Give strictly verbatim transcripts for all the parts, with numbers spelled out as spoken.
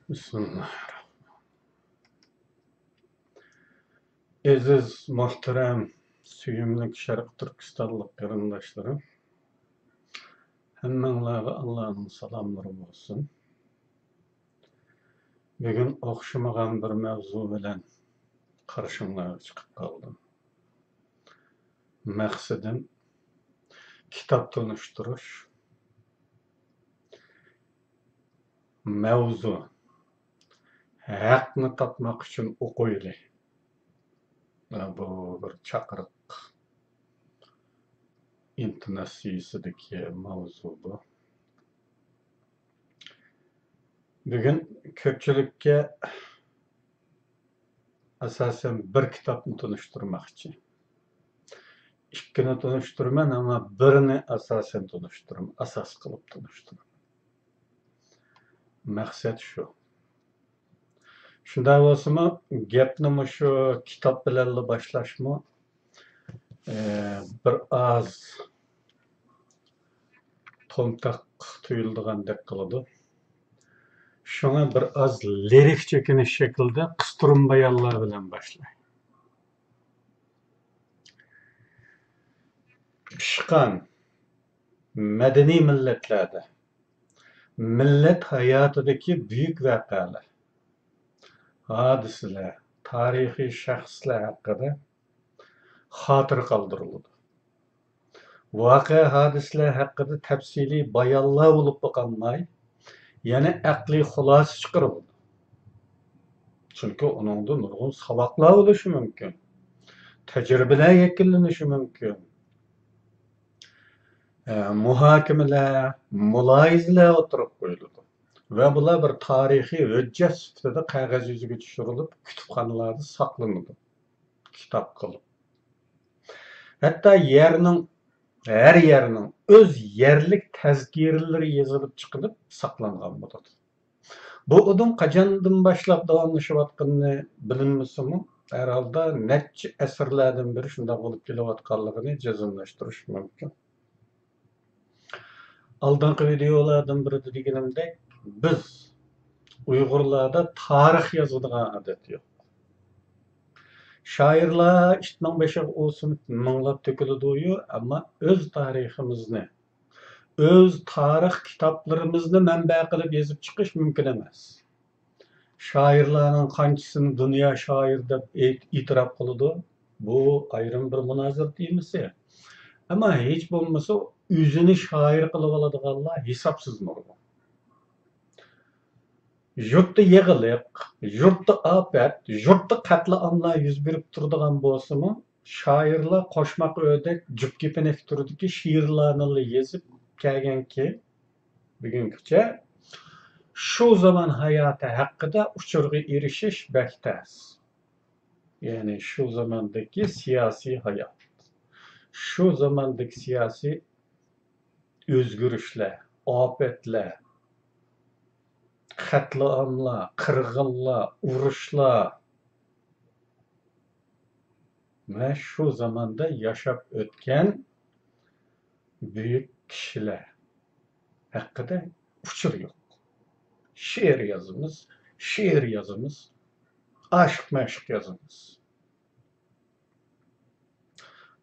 بىسمىللاھىررەھمانىررەھىم. ئەزىز، مۆھتەرەم، سۆيۈملۈك شەرقىي تۈركىستانلىق قېرىنداشلىرىم، ھەممىڭلارغا ئاللانىڭ سالاملىرى بولسۇن. بۈگۈن ئوخشىمىغان بىر مەۋزۇ بىلەن قارشىڭلارغا چىقىپ قالدىم. مەقسىتىم كىتاب تونۇشتۇرۇش. مەۋزۇ: ھەقنى تاپماق ئۈچۈن ئوقۇيلى. بۇ بىر چاقىرىق ئىنتوناتسىيىسىدىكى ماۋزۇ بۇ. بۈگۈن كۆپچىلىككە ئاساسەن بىر كىتابنى تونۇشتۇرماقچى. ئىككىنى تونۇشتۇرىمەن، ئەمما بىرنى ئاساسەن تونۇشتۇرىمەن، ئاساس قىلىپ تونۇشتۇرىمەن. مەقسەت شۇ. شۇنداق بولسىمۇ، گەپنى مۇشۇ كىتاب بىلەنلا باشلاشمۇ، ئى، بىر ئاز تومتاق تۇيۇلىدىغاندەك قىلىدۇ. شۇڭا بىر ئاز لىرىك چېكىنىش شەكلىدە قىستۇرما بايانلار بىلەن باشلاي. پىشقان مەدەنىي مىللەتلەردە مىللەت ھاياتىدىكى بۈيۈك ۋەقەلەر، ھادىسىلەر، تارىخىي شەخسلەر ھەققىدە خاتىرە قالدۇرۇلىدۇ. ۋەقە، ھادىسىلەر ھەققىدە تەپسىلىي بايانلار بولۇپلا قالماي، يەنە ئەقلىي خۇلاسە چىقىرىلىدۇ. چۈنكى ئۇنىڭدا نۇرغۇن ساۋاقلار بولۇشى مۇمكىن، تەجرىبىلەر يەكۈنلىنىشى مۇمكىن. ئە، مۇھاكىمىلەر، مۇلاھىزىلەر ئوتتۇرىغا قويۇلىدۇ ۋە بۇلار بىر تارىخىي ھۆججەت سۈپىتىدە قەغەز يۈزىگە چۈشۈرۈلۈپ، كۇتۇپخانىلاردا ساقلىنىدۇ، كىتاب قىلىپ. ھەتتا يەرنىڭ، ھەر يەرنىڭ ئۆز يەرلىك تەزكىرىلىرى يېزىلىپ چىقىلىپ ساقلانغان بولىدۇ. بۇ ئۇدۇم قاچاندىن باشلاپ داۋاملىشىۋاتقىنىنى بىلىنمىسىمۇ، ھەر ھالدا نەچچە ئەسىرلەردىن بېرى شۇنداق بولۇپ كېلىۋاتقانلىقىنى جەزملەشتۈرۈش مۇمكىن. ئالدىنقى ۋىدېئولاردىن بىرىدە دېگىنىمدەك، بىز ئۇيغۇرلاردا تارىخ يازىدىغان ئادەت يوق. شائىرلار ئىتنىڭ بېشىغا ئۇ سۇنۇپ مىڭلاپ تۆكۈلىدۇيۇ، ئەمما ئۆز تارىخىمىزنى، ئۆز تارىخ كىتابلىرىمىزنى مەنبە قىلىپ يېزىپ چىقىش مۇمكىن ئەمەس. شائىرلارنىڭ قانچىسىنى دۇنيا شائىرى دەپ ئېيت-، ئېتىراپ قىلىدۇ؟ بۇ ئايرىم بىر مۇنازىرە تېمىسى. ئەمما ھېچ بولمىسا ئۆزىنى شائىر قىلىۋالىدىغانلار ھېسابسىز نۇرغۇن. يۇرتتا يېغىلىق، يۇرتتا ئاپەت، يۇرتتا قەتلىئاملار يۈز بېرىپ تۇرىدىغان بولسىمۇ، شائىرلار قوشماق ئۆردەك جۈپ كېپىنەك تۈرىدىكى شېئىرلارنىلا يېزىپ كەلگەنكى، بۈگۈنگىچە شۇ زامان ھاياتى ھەققىدە ئۇچۇرغا ئېرىشىش بەك تەس. يەنى شۇ زاماندىكى سىياسىي ھايات، شۇ زاماندىكى سىياسىي ئۆزگىرىشلەر، ئاپەتلەر، قەتلىئاملار، قىرغىنلار، ئۇرۇشلار ۋە شۇ زاماندا ياشاپ ئۆتكەن بۈيۈك كىشىلەر ھەققىدە ئۇچۇر يوق. شېئىر يازىمىز، شېئىر يازىمىز، ئاشىق-مەشۇق يازىمىز.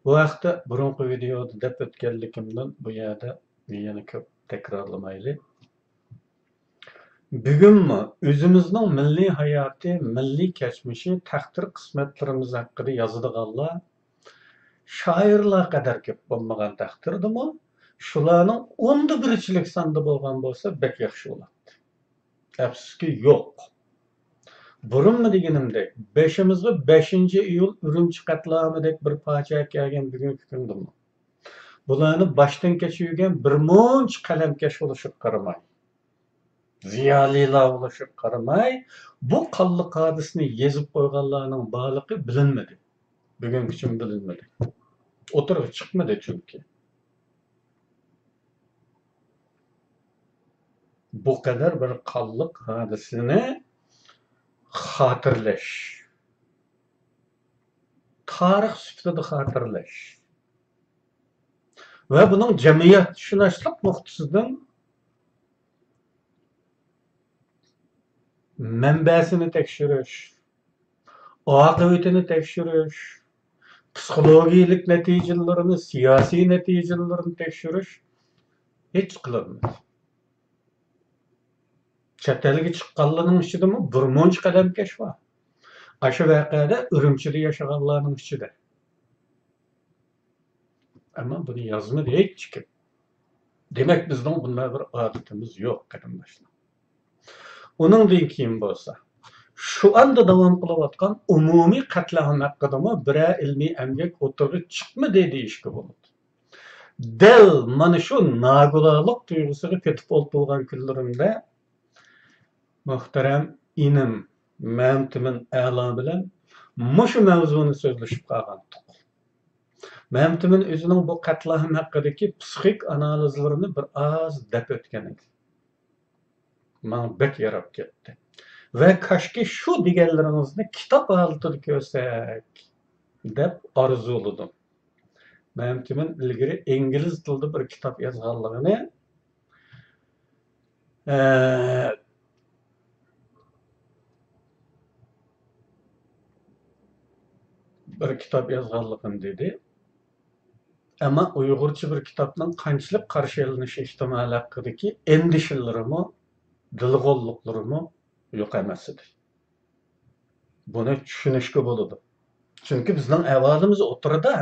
بۇ ھەقتە بۇرۇنقى ۋىدېئودا دەپ ئۆتكەنلىكىمدىن بۇ يەردە يەنە كۆپ تەكرارلىمايلى. بۈگۈنمۇ ئۆزىمىزنىڭ مىللىي ھاياتى، مىللىي كەچمىشى، تەقدىر-قىسمەتلىرىمىز ھەققىدە يازىدىغانلار شائىرلار قەدەر كۆپ بولمىغان تەقدىردىمۇ، شۇلارنىڭ ئوندا بىرچىلىك ساندا بولغان بولسا بەك ياخشى بولاتتى. ئەپسۇسكى، يوق. بۇرۇنمۇ دېگىنىمدەك، بېشىمىزغا بەشىنچى ئىيۇل ئۈرۈمچى قەتلىئامىدەك بىر پاجىئە كەلگەن بۈگۈنكى كۈندىمۇ، بۇلارنى باشتىن كەچۈرگەن بىر مۇنچە قەلەمكەش بولۇشىغا قارىماي، زىيالىيلار بولۇشىغا قارىماي، بۇ قانلىق ھادىسىنى يېزىپ قويغانلارنىڭ بارلىقى بىلىنمىدى. بۈگۈنگىچىمۇ بىلىنمىدى. ئوتتۇرىغا چىقمىدى چۈنكى. بۇ قەدەر بىر قانلىق ھادىسىنى خاتىرىلەش، تارىخ سۈپىتىدە خاتىرىلەش ۋە بۇنىڭ جەمئىيەتشۇناسلىق نۇقتىسىدىن مەنبەسىنى تەكشۈرۈش، ئاقىۋىتىنى تەكشۈرۈش، پسىخولوگىيەلىك نەتىجىلىرىنى، سىياسىي نەتىجىلىرىنى تەكشۈرۈش ھېچ قىلىنمىدى. چەت ئەلگە چىققانلارنىڭ ئىچىدىمۇ بىر مۇنچە قەلەمكەش بار. ئاشۇ ۋەقەدە ئۈرۈمچىدە ياشىغانلارنىڭ ئىچىدە. ئەمما بۇنى يازمىدى ھېچكىم. دېمەك، بىزنىڭ بۇنداق بىر ئادىتىمىز يوق، قېرىنداشلار. ئۇنىڭدىن كېيىن بولسا، شۇ ئاندا داۋام قىلىۋاتقان ئومۇمىي قەتلىئام ھەققىدىمۇ بىرەر ئىلمىي ئەمگەك ئوتتۇرىغا چىقمىدى دېيىشكە بولىدۇ. دەل مانا شۇ ناگۇدانلىق تۇيغۇسىغا پېتىپ ئولتۇرغان كۈنلىرىمدە مۆھتەرەم ئىنىم مەمتىمىن ئەلا بىلەن مۇشۇ مەۋزۇنى سۆزلىشىپ قالغانتۇق. مەمتىمىن ئۆزىنىڭ بۇ قەتلىئام ھەققىدىكى پسىخىك ئانالىزلىرىنى بىر ئاز دەپ ئۆتكەن ئىدى. ماڭا بەك ياراپ كەتتى. ۋە كاشكى شۇ دېگەنلىرىڭىزنى كىتاب ھالىتىدە كۆرسەك، دەپ ئارزۇلىدىم. مەمتىمىن ئىلگىرى ئىنگلىز تىلىدا بىر كىتاب يازغانلىقىنى، ئە، بىر كىتاب يازغانلىقىنى دېدى. ئەمما ئۇيغۇرچە بىر كىتابنىڭ قانچىلىك قارشى ئېلىنىش ئېھتىمالى ھەققىدىكى ئەندىشىلىرىمۇ، دىلغونلۇقلىرىمۇ يوق ئەمەس ئىدى. بۇنى چۈشىنىشكە بولىدۇ. چۈنكى بىزنىڭ ئەھۋالىمىز ئوتتۇرىدا.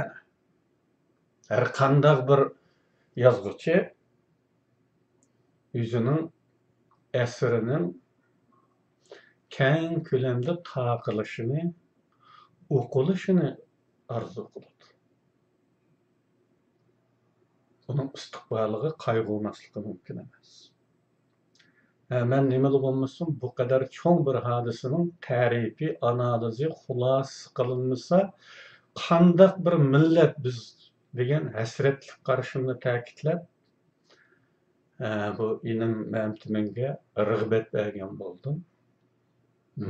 ھەر قانداق بىر يازغۇچى ئۆزىنىڭ ئەسىرىنىڭ كەڭ كۆلەمدە تارقىلىشىنى، ئوقۇلۇشىنى ئارزۇ قىلىدۇ. ئۇنىڭ ئىستىقبالىغا قايغۇرماسلىقى مۇمكىن ئەمەس. ھە، مەن نېمىلا بولمىسۇن، بۇ قەدەر چوڭ بىر ھادىسىنىڭ تەرىپى، ئانالىزى، خۇلاسىسى قىلىنمىسا، قانداق بىر مىللەت بىز دېگەن ھەسرەتلىك قارىشىمنى تەكىتلەپ، ھە، بۇ ئىنىم مەمتىمىنگە رىغبەت بەرگەن بولدۇم.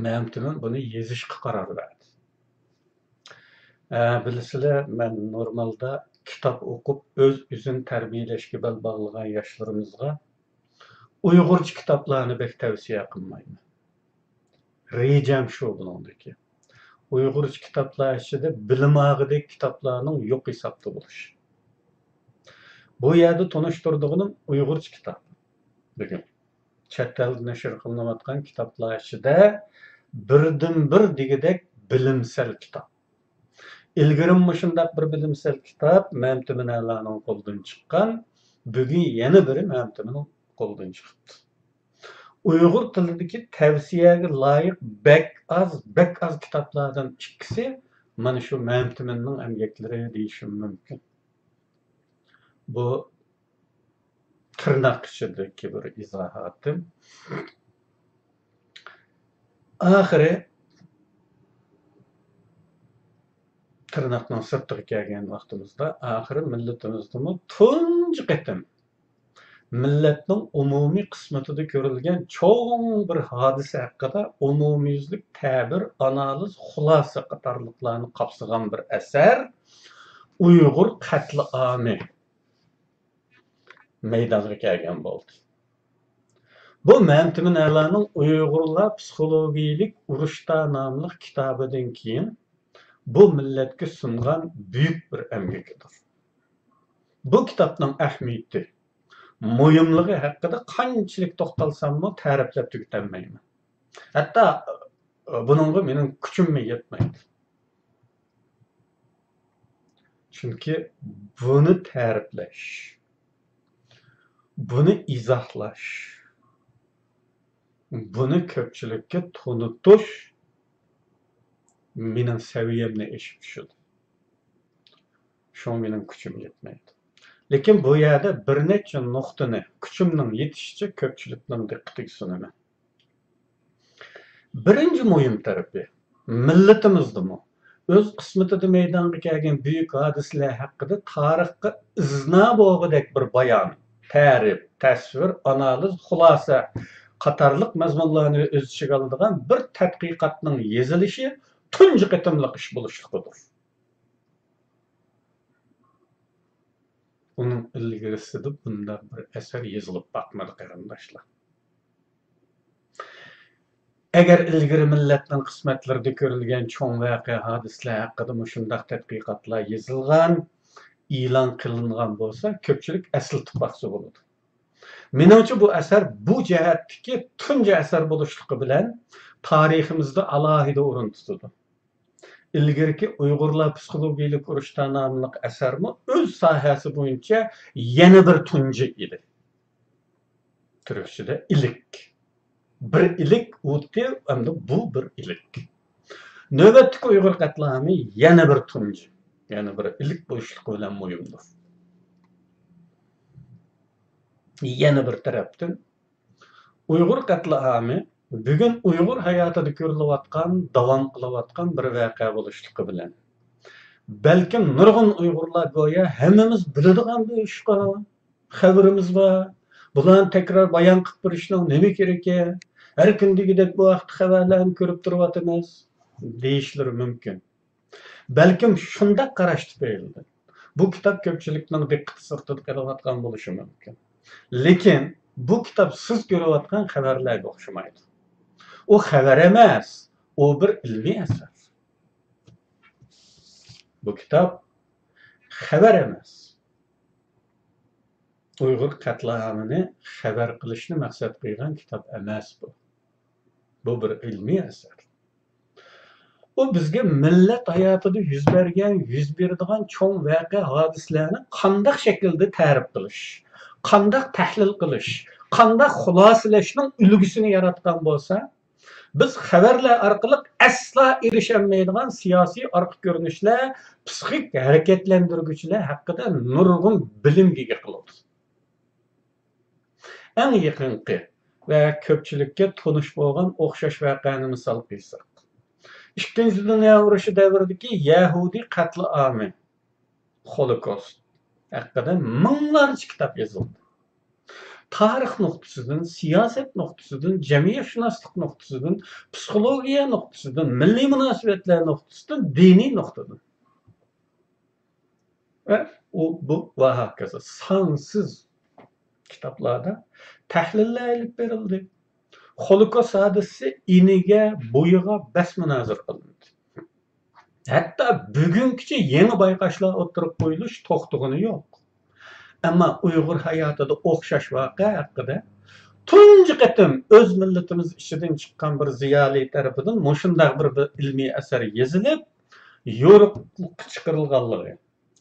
مەمتىمىن بۇنى يېزىشقا قارار بەردى. ھە، بىلىسىلەر، مەن نورمالدا كىتاب ئوقۇپ، ئۆز-ئۆزىنى تەربىيەلەشكە بەل باغلىغان ياشلىرىمىزغا ئۇيغۇرچە كىتابلارنى بەك تەۋسىيە قىلمايمەن. رېجەم شۇ بۇنىڭدىكى. ئۇيغۇرچە كىتابلار ئىچىدە بىلىم ئاغىدەك كىتابلارنىڭ يوق ھېسابتا بولۇشى. بۇ يەردە تونۇشتۇرىدىغىنىم ئۇيغۇرچە كىتاب. بۈگۈن چەت ئەلدە نەشر قىلىنىۋاتقان كىتابلار ئىچىدە بىردىنبىر دېگۈدەك بىلىمسەل كىتاب. ئىلگىرىمۇ مۇشۇنداق بىر بىلىمسەل كىتاب مەمتىمىن ئەلانىڭ قولىدىن چىققان، بۈگۈن يەنە بىرى مەمتىمىننىڭ قولىدىن چىقىپتۇ. ئۇيغۇر تىلىدىكى تەۋسىيەگە لايىق بەك ئاز، بەك ئاز كىتابلاردىن ئىككىسى مانا شۇ مەمتىمىننىڭ ئەمگەكلىرى دېيىشىم مۇمكىن. بۇ تىرناق ئىچىدىكى بىر ئىزاھاتىم. ئاخىرى، تىرناقنىڭ سىرتىغا كەلگەن ۋاقتىمىزدا، ئاخىرى مىللىتىمىزدىمۇ تۇنجى قېتىم مىللەتنىڭ ئومۇمىي قىسمىتىدا كۆرۈلگەن چوڭ بىر ھادىسە ھەققىدە ئومۇميۈزلۈك تەبىر، ئانالىز، خۇلاسە قاتارلىقلارنى قاپسىغان بىر ئەسەر، ئۇيغۇر قەتلىئامى مەيدانغا كەلگەن بولدى. بۇ مەمتىمىن ئەلانىڭ ئۇيغۇرلار پسىخولوگىيىلىك ئۇرۇشتا ناملىق كىتابىدىن كېيىن بۇ مىللەتكە سۇنغان بۈيۈك بىر ئەمگىكىدۇر. بۇ كىتابنىڭ ئەھمىيىتى، مۇھىملىقى ھەققىدە قانچىلىك توختالساممۇ تەرىپلەپ تۈگىتەلمەيمەن. ھەتتا بۇنىڭغا مېنىڭ كۈچۈممۇ يەتمەيدۇ. چۈنكى بۇنى تەرىپلەش، بۇنى ئىزاھلاش، بۇنى كۆپچىلىككە تونۇتۇش مېنىڭ سەۋىيەمنى ئېشىپ چۈشىدۇ. شۇڭا مېنىڭ كۈچۈم يەتمەيدۇ. لېكىن بۇ يەردە بىر نەچچە نۇقتىنى كۈچۈمنىڭ يېتىشىچە كۆپچىلىكنىڭ دىققىتىگە سۇنىمەن. بىرىنچى مۇھىم تەرىپى، مىللىتىمىزدىمۇ ئۆز قىسمىتىدە مەيدانغا كەلگەن بۈيۈك ھادىسىلەر ھەققىدە تارىخقا ئىزنا بولغۇدەك بىر بايان، تەرىپ، تەسۋىر، ئانالىز، خۇلاسە قاتارلىق مەزمۇنلارنى ئۆز ئىچىگە ئالىدىغان بىر تەتقىقاتنىڭ يېزىلىشى تۇنجى قېتىملىق ئىش بولۇشلۇقىدۇر. ئۇنىڭ ئىلگىرىسىدە بۇنداق بىر ئەسەر يېزىلىپ باقمىدى، قېرىنداشلار. ئەگەر ئىلگىرى مىللەتنىڭ قىسمەتلىرىدە كۆرۈلگەن چوڭ ۋەقە، ھادىسىلەر ھەققىدە مۇشۇنداق تەتقىقاتلار يېزىلغان، ئېلان قىلىنغان بولسا، كۆپچىلىك ئەسلىتىپ باقسا بولىدۇ. مېنىڭچە، بۇ ئەسەر بۇ جەھەتتىكى تۇنجى ئەسەر بولۇشلۇقى بىلەن تارىخىمىزدا ئالاھىدە ئورۇن تۇتىدۇ. ئىلگىرىكى ئۇيغۇرلار پسىخولوگىيىلىك ئۇرۇشتا ناملىق ئەسەرمۇ ئۆز ساھەسى بويىچە يەنە بىر تۇنجى ئىدى. تۈركچىدە ئىلىك. بىر ئىلىك ئۇتى، ئەمدى بۇ بىر ئىلىك. نۆۋەتتىكى ئۇيغۇر قەتلىئامى يەنە بىر تۇنجى، يەنە بىر ئىلىك بولۇشلۇقى بىلەن مۇھىمدۇر. يەنە بىر تەرەپتىن، ئۇيغۇر قەتلىئامى بۈگۈن ئۇيغۇر ھاياتىدا كۆرۈلۈۋاتقان، داۋام قىلىۋاتقان بىر ۋەقە بولۇشلۇقى بىلەن، بەلكىم نۇرغۇن ئۇيغۇرلار گويا ھەممىمىز بىلىدىغان بىر ئىشقا، خەۋىرىمىز بار، بۇلارنى تەكرار بايان قىلىپ بېرىشنىڭ نېمە كېرىكى، ھەر كۈن دېگۈدەك بۇ ھەقتە خەۋەرلەرنى كۆرۈپ تۇرۇۋاتىمىز، دېيىشلىرى مۇمكىن. بەلكىم شۇنداق قاراش تۈپەيلىدىن بۇ كىتاب كۆپچىلىكنىڭ دىققىتى سىرتىدا قېلىۋاتقان بولۇشى مۇمكىن. لېكىن بۇ كىتاب سىز كۆرۈۋاتقان خەۋەرلەرگە ئوخشىمايدۇ. ئۇ خەۋەر ئەمەس، ئۇ بىر ئىلمىي ئەسەر. بۇ كىتاب خەۋەر ئەمەس. ئۇيغۇر قەتلىئامىنى خەۋەر قىلىشنى مەقسەت قىلغان كىتاب ئەمەس بۇ. بۇ بىر ئىلمىي ئەسەر. ئۇ بىزگە مىللەت ھاياتىدا يۈز بەرگەن، يۈز بېرىدىغان چوڭ ۋەقە، ھادىسىلەرنى قانداق شەكىلدە تەرىپ قىلىش، قانداق تەھلىل قىلىش، قانداق خۇلاسىلەشنىڭ ئۈلگىسىنى ياراتقان بولسا، بىز خەۋەرلەر ئارقىلىق ئەسلا ئېرىشەلمەيدىغان سىياسىي ئارقا كۆرۈنۈشلەر، پسىخىك ھەرىكەتلەندۈرگۈچىلەر ھەققىدە نۇرغۇن بىلىمگە ئىگە قىلىدۇ. ئەڭ يېقىنقى ۋە كۆپچىلىككە تونۇش بولغان ئوخشاش ۋەقەنى مىسال قىلساق، ئىككىنچى دۇنيا ئۇرۇشى دەۋرىدىكى يەھۇدىي قەتلىئامى، خولوكوست ھەققىدە مىڭلارچە كىتاب يېزىلدى. تارىخ نۇقتىسىدىن، سىياسەت نۇقتىسىدىن، جەمئىيەتشۇناسلىق نۇقتىسىدىن، پسىخولوگىيە نۇقتىسىدىن، مىللىي مۇناسىۋەتلەر نۇقتىسىدىن، دىنىي نۇقتىدىن. ۋە ئۇ، بۇ ۋە ھاكازا سانسىز كىتابلاردا تەھلىللەر ئېلىپ بېرىلدى. خولوكوست ھادىسىسى ئىنىگە، بويىغا بەس مۇنازىرە قىلىندى. ھەتتا بۈگۈنگىچە يېڭى بايقاشلار ئوتتۇرىغا قويۇلۇش توختىغىنى يوق. ئەمما ئۇيغۇر ھاياتىدا ئوخشاش ۋەقە ھەققىدە تۇنجى قېتىم ئۆز مىللىتىمىز ئىچىدىن چىققان بىر زىيالىي تەرىپىدىن مۇشۇنداق بىر، بىر ئىلمىي ئەسەر يېزىلىپ، يورۇقلۇققا چىقىرىلغانلىقى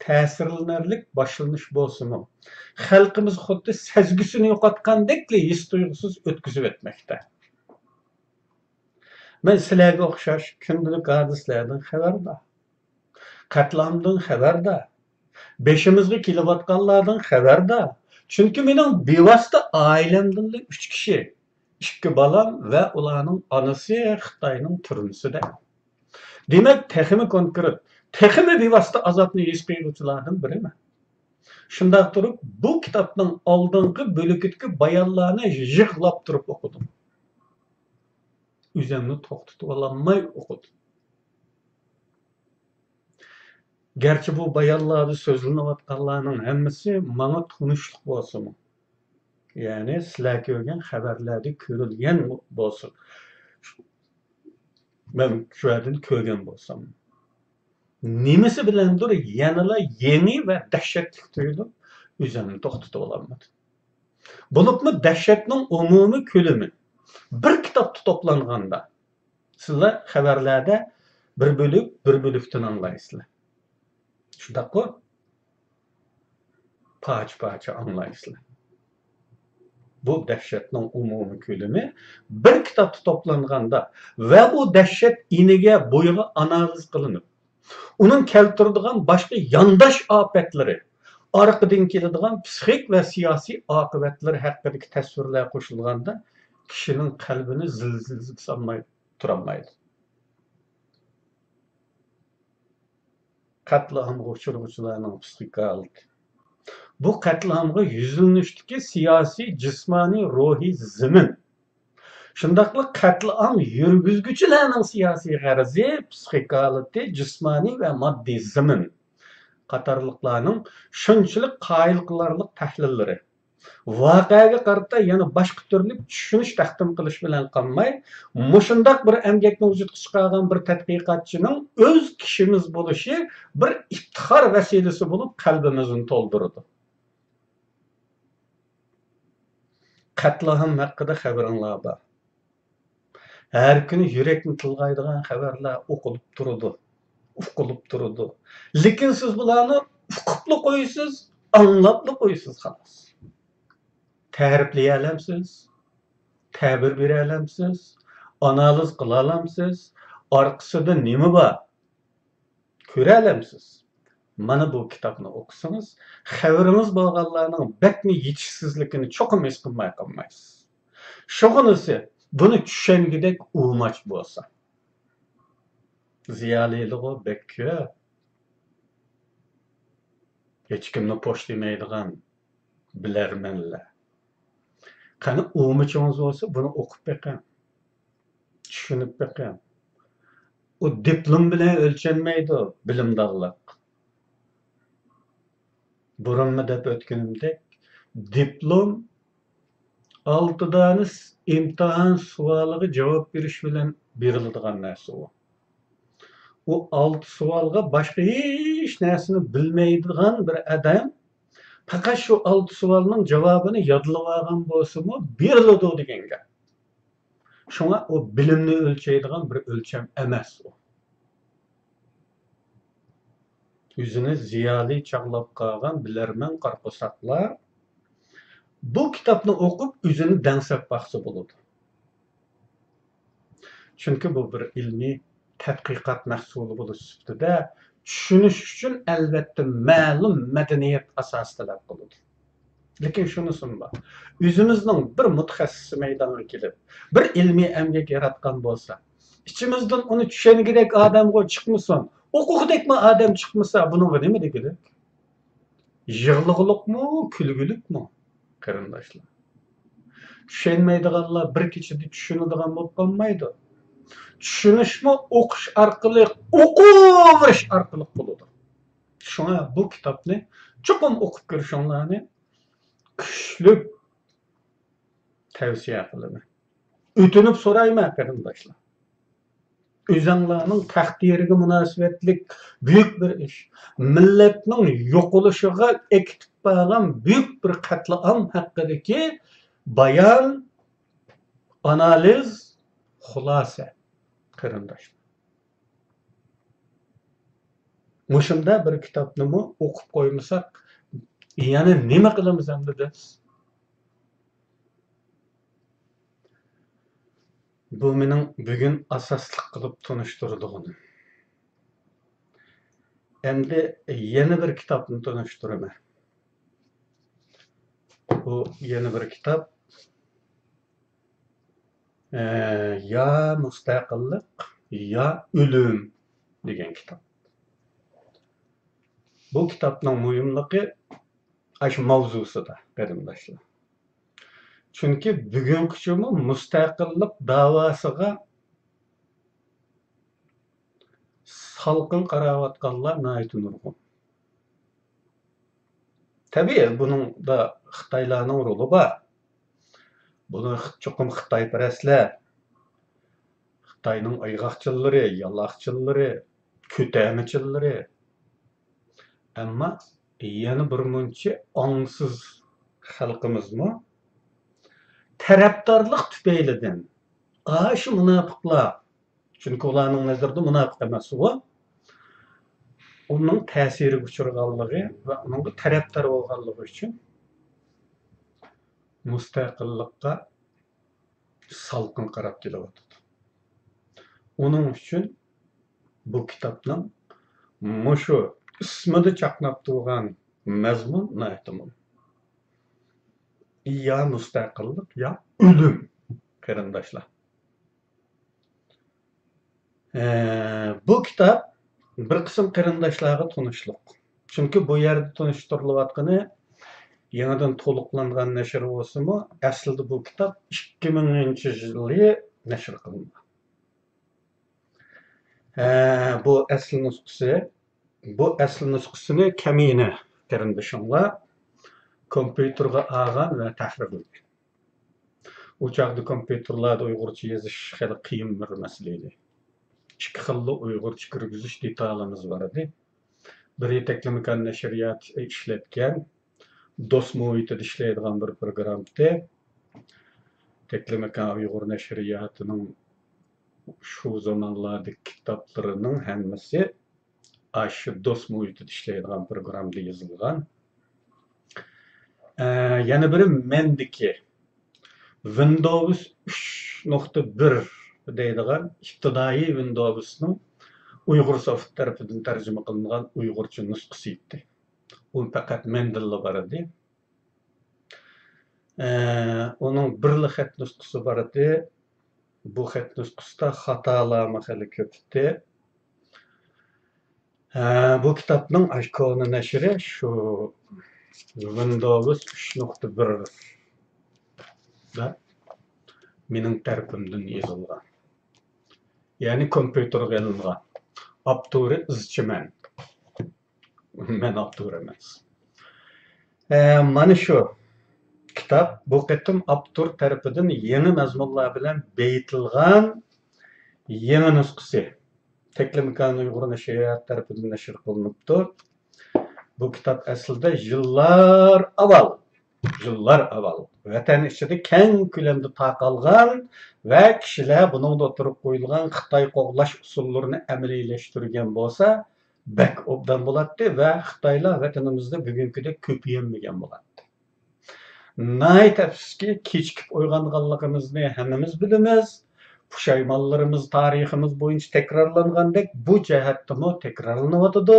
تەسىرلىنەرلىك باشلىنىش بولسىمۇ، خەلقىمىز خۇددى سەزگۈسىنى يوقاتقاندەكلا ھېس تۇيغۇسىز ئۆتكۈزۈۋەتمەكتە. مەن سىلەرگە ئوخشاش كۈندىلىك ھادىسىلەردىن خەۋەردار. قەتلىئامدىن خەۋەردار. بېشىمىزغا كېلىۋاتقانلاردىن خەۋەردار. چۈنكى مېنىڭ بىۋاسىتە ئائىلەمدىنلا ئۈچ كىشى، ئىككى بالام ۋە ئۇلارنىڭ ئانىسى خىتاينىڭ تۈرمىسىدە. دېمەك، تېخىمۇ كونكرېت، تېخىمۇ بىۋاسىتە ئازابنى ھېس قىلغۇچىلاردىن بىرىمەن. شۇنداق تۇرۇپ، بۇ كىتابنىڭ ئالدىنقى بۆلىكىدىكى بايانلارنى يىغلاپ تۇرۇپ ئوقۇدۇم. ئۆزۈمنى توختىتىۋالالماي ئوقۇدۇم. گەرچە بۇ بايانلاردا سۆزلىنىۋاتقانلارنىڭ ھەممىسى ماڭا تونۇشلۇق بولسىمۇ، يەنى سىلەر كۆرگەن خەۋەرلەردە كۆرۈلگەن بولسۇن، مەن شۇ يەردىن كۆرگەن بولسام، نېمىسى بىلەندۇر يەنىلا يېڭى ۋە دەھشەتلىك تۇيۇلۇپ، ئۆزۈمنى توختىتىۋالالمىدىم. بولۇپمۇ دەھشەتنىڭ ئومۇمىي كۆلىمى بىر كىتابتا توپلانغاندا، سىلەر خەۋەرلەردە بىر بۆلۈك، بىر بۆلۈكتىن ئاڭلايسىلەر. شۇنداققۇ؟ پارچە-پارچە ئاڭلايسىلەر. بۇ دەھشەتنىڭ ئومۇمىي كۆلىمى بىر كىتابتا توپلانغاندا ۋە بۇ دەھشەت ئىنىگە، بويىغا ئانالىز قىلىنىپ، ئۇنىڭ كەلتۈرىدىغان باشقا يانداش ئاپەتلىرى، ئارقىدىن كېلىدىغان پسىخىك ۋە سىياسىي ئاقىۋەتلىرى ھەققىدىكى تەسۋىرلەر قوشۇلغاندا، كىشىنىڭ قەلبىنى زىلزىلىگە سالماي تۇرالمايدۇ. قەتلىئامغا ئۇچرىغۇچىلارنىڭ پسىخىكا ھالىتى. بۇ قەتلىئامغا يۈزلىنىشتىكى سىياسىي، جىسمانىي، روھىي زېمىن، شۇنداقلا قەتلىئام يۈرگۈزگۈچىلەرنىڭ سىياسىي غەرىزى، پسىخىكا ھالىتى، جىسمانىي ۋە ماددىي زېمىن قاتارلىقلارنىڭ شۇنچىلىك قايىل قىلارلىق تەھلىللىرى، ۋەقەگە قارىتا يەنە باشقا تۈرلۈك چۈشىنىش تەقدىم قىلىش بىلەن قالماي، مۇشۇنداق بىر ئەمگەكنى ۋۇجۇدقا چىقارغان بىر تەتقىقاتچىنىڭ ئۆز كىشىمىز بولۇشى بىر ئىپتىخار ۋەسىلىسى بولۇپ، قەلبىمىزنى تولدۇرىدۇ. قەتلىئام ھەققىدە خەۋىرىڭلار بار. ھەر كۈنى يۈرەكنى تىلغايدىغان خەۋەرلەر ئوقۇلۇپ تۇرىدۇ، ئۇقۇلۇپ تۇرىدۇ. لېكىن سىز بۇلارنى ئۇقۇپلا قويىسىز، ئاڭلاپلا قويىسىز، خالاس. تەرىپلىيەلەمسىز؟ تەبىر بېرەلەمسىز؟ ئانالىز قىلالامسىز؟ ئارقىسىدا نېمە بار؟ كۆرەلەمسىز؟ مانا بۇ كىتابنى ئوقۇسىڭىز، خەۋىرىڭىز بولغانلارنىڭ بەكمۇ يېتىشسىزلىكىنى چوقۇم ھېس قىلماي قالمايسىز. شۇغىنىسى، بۇنى چۈشەنگۈدەك ئۇماچ بولسا. زىيالىيلىغۇ بەك كۆپ. ھېچكىمنى پوش دېمەيدىغان بىلەرمەنلەر. قېنى، ئۇمىچىڭىز بولسا، بۇنى ئوقۇپ بېقىڭ. چۈشىنىپ بېقىڭ. ئۇ دىپلوم بىلەن ئۆلچەنمەيدۇ، بىلىمدارلىق. بۇرۇنمۇ دەپ ئۆتكىنىمدەك، دىپلوم ئالتە دانە ئىمتىھان سوئالىغا جاۋاب بېرىش بىلەن بېرىلىدىغان نەرسە ئۇ. ئۇ ئالتە سوئالغا باشقا ھېچ نەرسىنى بىلمەيدىغان بىر ئادەم پەقەت شۇ ئالتە سوئالنىڭ جاۋابىنى يادلىۋالغان بولسىمۇ بېرىلىدۇ دېگەن گەپ. شۇڭا ئۇ بىلىمنى ئۆلچەيدىغان بىر ئۆلچەم ئەمەس ئۇ. ئۆزىنى زىيالىي چاغلاپ قالغان بىلەرمەن قارا قورساقلار بۇ كىتابنى ئوقۇپ ئۆزىنى دەڭسەپ باقسا بولىدۇ. چۈنكى بۇ بىر ئىلمىي تەتقىقات مەھسۇلى بولۇش سۈپىتىدە چۈشىنىش ئۈچۈن ئەلۋەتتە مەلۇم مەدەنىيەت ئاساسى تەلەپ قىلىدۇ. لېكىن شۇنىسىمۇ بار، ئۆزىمىزنىڭ بىر مۇتەخەسسىسى مەيدانغا كېلىپ، بىر ئىلمىي ئەمگەك ياراتقان بولسا، ئىچىمىزدىن ئۇنى چۈشەنگۈدەك ئادەمغۇ چىقمىسۇن، ئوقۇغۇدەكمۇ ئادەم چىقمىسا، بۇنىڭغا نېمە دېگۈلۈك؟ يىغلىغۇلۇقمۇ، كۈلگۈلۈكمۇ، قېرىنداشلار؟ چۈشەنمەيدىغانلار بىر كېچىدە چۈشىنىدىغان بولۇپ قالمايدۇ. چۈشىنىشمۇ ئوقۇش ئارقىلىق، ئوقۇۋېرىش ئارقىلىق بولىدۇ. شۇڭا بۇ كىتابنى چوقۇم ئوقۇپ كۆرۈشۈڭلارنى كۈچلۈك تەۋسىيە قىلىمەن. ئۆتۈنۈپ سورايمەن، قېرىنداشلار. ئۆزەڭلارنىڭ تەقدىرىگە مۇناسىۋەتلىك بۈيۈك بىر ئىش، مىللەتنىڭ يوقىلىشىغا ئەكېتىپ بارغان بۈيۈك بىر قەتلىئام ھەققىدىكى بايان، ئانالىز، خۇلاسە، قېرىنداشلار. مۇشۇنداق بىر كىتابنىمۇ ئوقۇپ قويمىساق، يەنە نېمە قىلىمىز ئەمدى بىز؟ بۇ مېنىڭ بۈگۈن ئاساسلىق قىلىپ تونۇشتۇرىدىغىنىم. ئەمدى يەنە بىر كىتابنى تونۇشتۇرىمەن. بۇ يەنە بىر كىتاب، ئە، يا مۇستەقىللىق، يا ئۆلۈم دېگەن كىتاب. بۇ كىتابنىڭ مۇھىملىقى ئاشۇ ماۋزۇسىدا، قېرىنداشلار. چۈنكى بۈگۈنكىچىمۇ مۇستەقىللىق داۋاسىغا سالقىن قاراۋاتقانلار ناھايىتى نۇرغۇن. تەبىئىي، بۇنىڭدا خىتايلارنىڭ رولى بار. بۇنى خىت-، چوقۇم خىتايپەرەسلەر، خىتاينىڭ ئايغاقچىلىرى، يالاقچىلىرى، كۆتەرمىچىلىرى. ئەمما يەنە بىر مۇنچە ئاڭسىز خەلقىمىزمۇ تەرەپدارلىق تۈپەيلىدىن، ئاشۇ مۇناپىقلار، چۈنكى ئۇلارنىڭ نەزىرىدە مۇناپىق ئەمەس ئۇ، ئۇنىڭ تەسىرىگە ئۇچرىغانلىقى ۋە ئۇنىڭغا تەرەپدار بولغانلىقى ئۈچۈن مۇستەقىللىققا سالقىن قاراپ كېلىۋاتىدۇ. ئۇنىڭ ئۈچۈن بۇ كىتابنىڭ مۇشۇ ئىسمىدا چاقناپ تۇرغان مەزمۇن ناھايىتى مۇھىم. يا مۇستەقىللىق، يا ئۆلۈم، قېرىنداشلار. ئە، بۇ كىتاب بىر قىسىم قېرىنداشلارغا تونۇشلۇق. چۈنكى بۇ يەردە تونۇشتۇرۇلۇۋاتقىنى يېڭىدىن تولۇقلانغان نەشر بولسىمۇ، ئەسلىدە بۇ كىتاب ئىككى مىڭىنچى يىلى نەشر قىلىنغان. ھە، بۇ ئەسلى نۇسخىسى. بۇ ئەسلى نۇسخىسىنى كەمىنە قېرىندىشىڭلار كومپيۇتېرغا ئالغان ۋە تەھرىرلىگەن. ئۇ چاغدا كومپيۇتېرلاردا ئۇيغۇرچە يېزىش خېلى قىيىن بىر مەسىلە ئىدى. ئىككى خىللا ئۇيغۇرچە كىرگۈزۈش دېتالىمىز بار ئىدى. بىرى تەكلىماكان نەشرىياتى ئىشلەتكەن، دوس مۇھىتىدا ئىشلەيدىغان بىر پروگرامما ئىدى. تەكلىماكان ئۇيغۇر نەشرىياتىنىڭ شۇ زامانلاردىكى كىتابلىرىنىڭ ھەممىسى ئاشۇ دوس مۇھىتىدا ئىشلەيدىغان پروگراممىدا يېزىلغان. ئە، يەنە بىرى مەندىكى ۋىندوۋس ئۈچ نۇقتا بىر دەيدىغان ئىپتىدائىي ۋىندوۋسنىڭ ئۇيغۇر سوفت تەرىپىدىن تەرجىمە قىلىنغان ئۇيغۇرچە نۇسخىسى ئىدى. ئۇ پەقەت مەندىنلا بار ئىدى. ئە، ئۇنىڭ بىرلا خەت نۇسخىسى بار ئىدى. بۇ خەت نۇسخىسىدا خاتالارمۇ خېلى كۆپ ئىدى. ئە، بۇ كىتابنىڭ ئاشۇ كونا نەشرى شۇ ۋىندوۋس ئۈچ نۇقتا بىردا مېنىڭ تەرىپىمدىن يېزىلغان. يەنى كومپيۇتېرغا ئېلىنغان. ئاپتورى ئىزچى مەن. مەن ئاپتور ئەمەس. ئە، مانا شۇ كىتاب بۇ قېتىم ئاپتور تەرىپىدىن يېڭى مەزمۇنلار بىلەن بېيىتىلغان يېڭى نۇسخىسى. تەكلىماكان ئۇيغۇر نەشرىيات تەرىپىدىن نەشر قىلىنىپتۇ. بۇ كىتاب ئەسلىدە يىللار ئاۋۋال، يىللار ئاۋۋال ۋەتەن ئىچىدە كەڭ كۆلەمدە تارقالغان ۋە كىشىلەر بۇنىڭدا ئوتتۇرىغا قويۇلغان خىتاي قوغلاش ئۇسۇللىرىنى ئەمەلىيلەشتۈرگەن بولسا، بەك ئوبدان بولاتتى ۋە خىتايلار ۋەتىنىمىزدە بۈگۈنكىدەك كۆپىيەلمىگەن بولاتتى. ناھايىتى ئەپسۇسكى، كېچىكىپ ئويغانغانلىقىمىزنى ھەممىمىز بىلىمىز. پۇشايمانلىرىمىز تارىخىمىز بويىچە تەكرارلانغاندەك، بۇ جەھەتتىمۇ تەكرارلىنىۋاتىدۇ.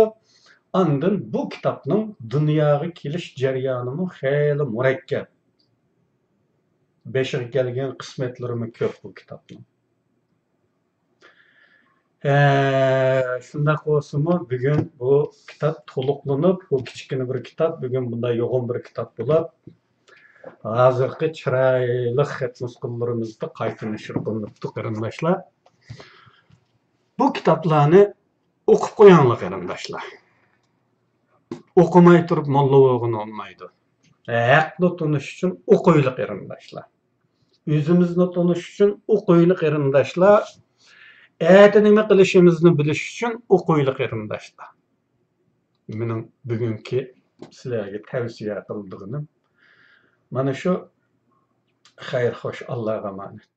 ئاندىن بۇ كىتابنىڭ دۇنياغا كېلىش جەريانىمۇ خېلى مۇرەككەپ. بېشىغا كەلگەن قىسمەتلىرىمۇ كۆپ بۇ كىتابنىڭ. ئە، شۇنداق بولسىمۇ، بۈگۈن بۇ كىتاب تولۇقلىنىپ، بۇ كىچىككىنە بىر كىتاب، بۈگۈن بۇنداق يوغان بىر كىتاب بولۇپ، ھازىرقى چىرايلىق خەت نۇسخىلىرىمىزدا قايتا نەشر قىلىنىپتۇ، قېرىنداشلار. بۇ كىتابلارنى ئوقۇپ قويۇڭلار، قېرىنداشلار. ئوقۇماي تۇرۇپ موللا بولغىلى بولمايدۇ. ھەقنى تونۇش ئۈچۈن ئوقۇيلى، قېرىنداشلار. ئۆزىمىزنى تونۇش ئۈچۈن ئوقۇيلى، قېرىنداشلار. ئەتە نېمە قىلىشىمىزنى بىلىش ئۈچۈن ئوقۇيلى، قېرىنداشلار. مېنىڭ بۈگۈنكى سىلەرگە تەۋسىيە قىلىدىغىنىم مانا شۇ. خەير، خوش، ئاللاغا ئامانەت.